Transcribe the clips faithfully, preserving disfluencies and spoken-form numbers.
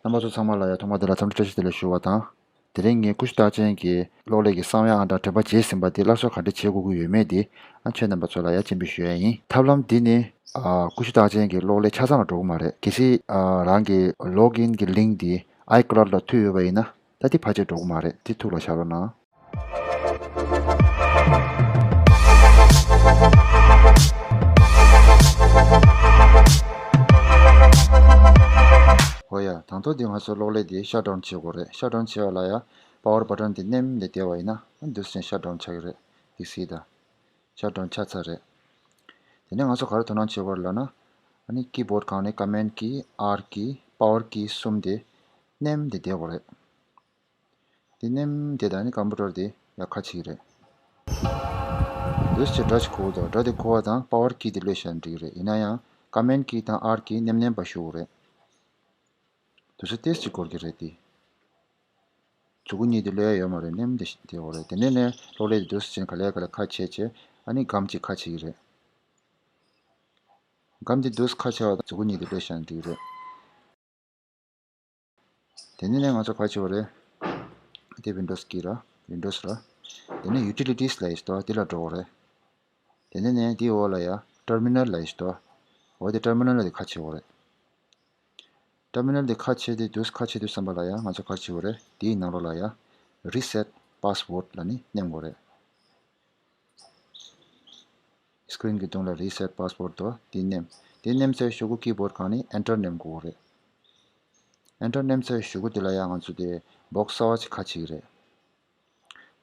རྣམ་པ་ཚོ་ཚང་མ་ལ་ཡང་ཐོག་མ་དེ་ལ་འཚམས་འདྲི་བཀྲ་ཤིས་བདེ་ལེགས་ཞུ་བ་དང་། དེ་རིང་ངས་ཀུ་ཤུ་རྟགས་ཅན་གྱི་གློག་ཀླད་ཀྱི་གསང་བའི་ཨང་གྲངས་དྲན་པ་བརྗེད་ཟིན་པ་དེ་སླར་གསོ་ག་འདྲ་བྱེད་དགོས་ཀྱི་ཡོད་མེད་དེ་ཨ་ཁྱེད་རྣམ་པ་ཚོ་ལ་ཡང་སྤྱན་འབུལ་ཞུ་ཡ་ཡིན། ཐབས་ལམ་འདི་ནི་ཨ་ཀུ་ཤུ་རྟགས་ཅན་གྱི་གློག་ཀླད་ཆ་ཚང་ལ་འགྲོ་གི་མ་རེད། གལ་སྲིད་ཨ་རང་གི་ལོག་ཨིན་གྱི་ལིང་འདི་ཨའི་ཀི་ལའུ་ཌི་ལ་མཐུད་ཡོད་པ་ཡིན་ན་ད་དེ་ཕལ་ཆེར་འགྲོ་གི་མ་རེད། དེ་ཐུགས་ལ་བཞག་རོགས་གནང་། ཨོ་ཡ། དང་ཐོག་འདི་ང་ཚོ་གློག་ཀླད་འདི་ཤཊ་ཌའུན་བྱེད་དགོས་རེད། ཤཊ་ཌའུན་བྱེད་པ་ལ་ཡ་པ་ཝར་བ་ཊན་འདི་མནན་ནས་བསྡད་པ་ཡིན་ན་འདུག་སེ་ཤཊ་ཌའུན་ཆགས་ཀྱི་རེད། འདི་སྲིད་ད་ཤཊ་ཌའུན་ཆགས་ཚར་རེད། དེ་ནས་ང་ཚོ་ག་རེ་དོ་སྣང་བྱེད་དགོས་རེད་ལབ་ན། ཨ་ནི་ཀི་བོར་ཌི་སྒང་ནས་ཀོ་མན་ཌི་ཀི་ཨར་ཀི་པ་ཝར་ཀི་གསུམ་དེ་མནན་ནས་བསྡད་དགོས་རེད། དེ་མནན་དེ་དང་ནི་ཀམ་པུ་ཊར་དེ་ཡར་ཁ་ཕྱེ་གི་རེད། འདུག་སེ་སྒྲ་ཞིག་གོ་གི་འདུག་སྒྲ་དེ་གོ་བ་དང་པ་ཝར་ཀི་དེ་གློད་བཞག་ན་འགྲིག་གི་རེད། ཡིན་ན་ཡང་ཀོ་མན་ཌི་ཀི་དང་ཨར་ཀི་མནན་མནན་པ་ཞུ་དགོས་རེད། འདུག་སེ་ཏོག་ཙམ་འགོར་གི་རེད་དེ། མཛུ་གུ་གཉིས་དེ་གློད་ཡ་ཡོད་མ་རེད། མནན་དེ་དེ་འོ་རེད། དེ་ནས་ནས་གློག་ཀླད་དེ་འདུག་སེ་བྱས་ནས་ག་ལེ་ག་ལེ་ཁ་ཕྱེ་བྱས་ཨ་ནི་སྒམ་གཅིག་ཁ་ཕྱེ་གི་རེད། སྒམ་དེ་འདུག་སེ་ཁ་ཕྱེ་བ་དང་མཛུ་གུ་གཉིས་དེ་གློད་བཞག་ན་འགྲིག་གི་རེད། དེ་ནས་ནས་ང་ཚོ་ག་བྱེད་དགོས་རེད། དེ་ཝིན་ཌོས་ཀྱི་ར། ཝིན་ཌོས་ར། དེ་ནས་ཡུ་ཊི་ལི་ཊིས་ལབ་ཡས་ཤིག་འདུག་དེ་ལ་འགྲོ་དགོས་རེད། དེ་ནས་ནས་དེའི་འོག་ལ་ཡ་ཊར་མི་ནལ་ལབ་ཡས་ཤིག་འདུག་འོ་དེ་ཊར་མི་ནལ་ལ་དེ་ཁ་ཕྱེ་དགོས་རེད། ཊར་མི་ནལ་དེ་ཁ་ཕྱེ་དུས་དུས་ཁ་ཕྱེ་དུས་ཙམ་པ་ལ་ཡ་ང་ཚོ་ག་བྱེད་དགོས་རེད། དེའི་ནང་ལོགས་ལ་ཡ་རི་སེཊ་པ་སི་ཝར་ཌི་ལབ་ནི་མནན་དགོས་རེད། སི་ཀི་རིན་གྱི་གདོང་ལ་རི་སེཊ་པ་སི་ཝར་ཌི་འདུག་དེ་མནན། དེ་མནན་ཚར་གཞུག་གུ་ཀི་བོར་ཌི་སྒང་ནས་ཨེན་ཊར་མནན་དགོས་རེད། ཨེན་ཊར་མནན་ཚར་གཞུག་གུ་དེ་ལ་ཡང་ང་ཚོ་དེ་སྦོག་སི་གསར་པ་ཅིག་ཁ་ཕྱེ་གི་རེད།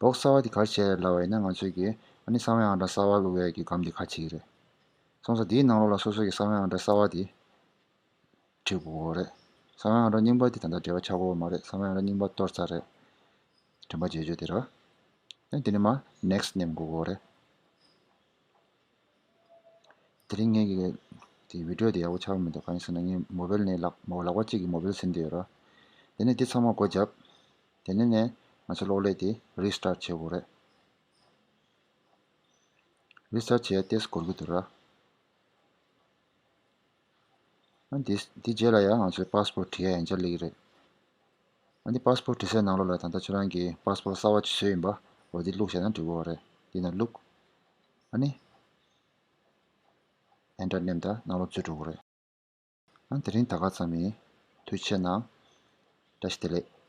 སྦོག་སི་གསར་པ་དེ་ག་རེ་བྱས་རེད་ལབ་པ་ཡིན་ན་ང་ཚོས་ཀྱི་ཨ་ནི་གསང་བའི་ཨང་གྲངས་གསར་པ་བླུག་ཡས་ཀྱི་སྒམ་དེ་ཁ་ཕྱེ་གི་རེད། སོང་ཙང་དེའི་ནང་ལོགས་ལ་སོ་སོ་གི་གསང་བའི་ཨང་གྲངས་གསར་པ་དེ་བྲིས་དགོས་རེད། གསང་བའི་ཨང་གྲངས་རྙིང་པ་དེ་ད་ལྟ་འབྲེལ་བ་ཆགས་ཀྱི་ཡོད་མ་རེད། གསང་བའི་ཨང་གྲངས་རྙིང་པ་གཏོར་ཚར་རེད། དྲན་པ་བརྗེད་ཆོག་དེ་རེད། ཨ་ནི་དེ་ནས་མར་ནེག་སི་མནན་དགོས་རེད། དེ་རིང་ངས་ཀྱི་དེ་བི་ཌི་ཡོ་དེ་ཡག་པོ་ཆགས་མི་འདུག་གང་ཡིན་ཟེར་ན་ངའི་མོ་བེལ་ནས་ལག་མོ་ལག་པ་གཅིག་གིས་མོ་བེལ་ཟིན་བསྡད་ཡོད་ར། དེ་ནས་དེ་ཚང་མ་སྒོ་བརྒྱབ། དེ་ནས་ནས་ང་ཚོ་གློག་ཀླད་དེ་རི་སི་ཊར་བྱེད་དགོས་རེད། རི་སི་ཊར་བྱེད་ཡ་ཏོག་ཙམ་འགོར་གྱི་འདུག་ར། ཨ་འདི་འདི་རྗེས་ལ་ཡང་ང་ཚོའི་པ་སི་པོར་ཊི་བྲིས་ཡ་ཡན་ཆད་སླེབས་ཀྱི་རེད། ཨ་འདི་པ་སི་པོར་ཊི་བྲིས་སའི་ནང་ལོགས་ལ་ད་ལྟ་ཁྱོད་རང་གི་པ་སི་པོར་ཊི་གསར་པ་ཅིག་བཟོས་ཡིན་པ་འོ་འདི་བླུགས་བྱས་ན་འགྲིག་གི་རེད། འདི་ནས་བླུགས། ཨ་ནི་ཨེན་ཊར་མནན་ད་ནང་ལོགས་འཛུལ་འགྲོ་གི་རེད། ཨ་དེ་རིང་ད་ག་ཙམ་ཡིན། ཐུགས་རྗེ་གནང་། བཀྲ་ཤིས་བདེ་ལེགས།